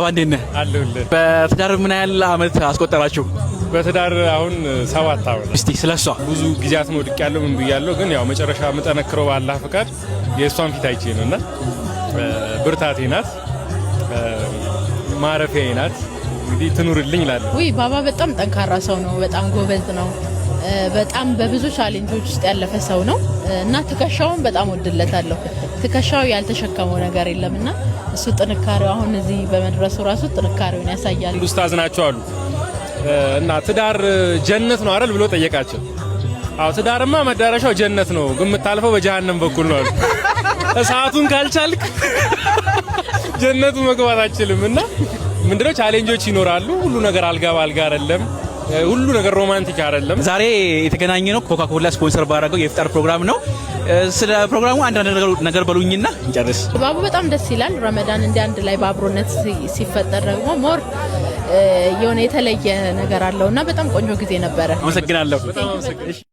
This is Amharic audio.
እንዴት ነህ? አለሁልህ። በትዳር ምን ያህል አመት አስቆጠራችሁ? በትዳር አሁን 7 ዓመት። እስቲ ስለሷ። ብዙ ጊዜያትን ወድቄያለሁ፣ ምን ብያለሁ፣ ግን ያው መጨረሻ የምጠነክረው በአላህ ፈቃድ የእሷን ፊት አይቼ ነው እና ብርታቴ ናት፣ ማረፊያዬ ናት። እንግዲህ ትኑርልኝ እላለሁ። ውይ፣ ባባ በጣም ጠንካራ ሰው ነው። በጣም ጎበዝ ነው። በጣም በብዙ challenge ኦች ውስጥ ያለፈ ሰው ነው እና ትከሻውን በጣም ወድለታለሁ። ትከሻው ያልተሸከመው ነገር የለም እና እሱ ጥንካሬው አሁን እዚህ በመድረሱ ራሱ ጥንካሬውን ያሳያል። አንድ ኡስታዝ ናቸው አሉ እና ትዳር ጀነት ነው አይደል ብሎ ጠየቃቸው። አዎ፣ ትዳርማ መዳረሻው ጀነት ነው፣ ግን የምታልፈው በጀሃነም በኩል ነው አሉ። እሳቱን ካልቻልክ ጀነቱ መግባት አትችልም። እና ምንድነው፣ challenge ኦች ይኖራሉ። ሁሉ ነገር አልጋ ባልጋ አይደለም። ሁሉ ነገር romantic አይደለም። ዛሬ የተገናኘነው ኮካኮላ ስፖንሰር ባደረገው የኢፍጣር ፕሮግራም ነው። ስለ ፕሮግራሙ አንዳንድ ነገር በሉኝና እንጨርስ። ድባቡ በጣም ደስ ይላል። ረመዳን እንዲ አንድ ላይ በአብሮነት ሲፈጠር ደግሞ more የሆነ የተለየ ነገር አለው እና በጣም ቆንጆ ጊዜ ነበረ። አመሰግናለሁ።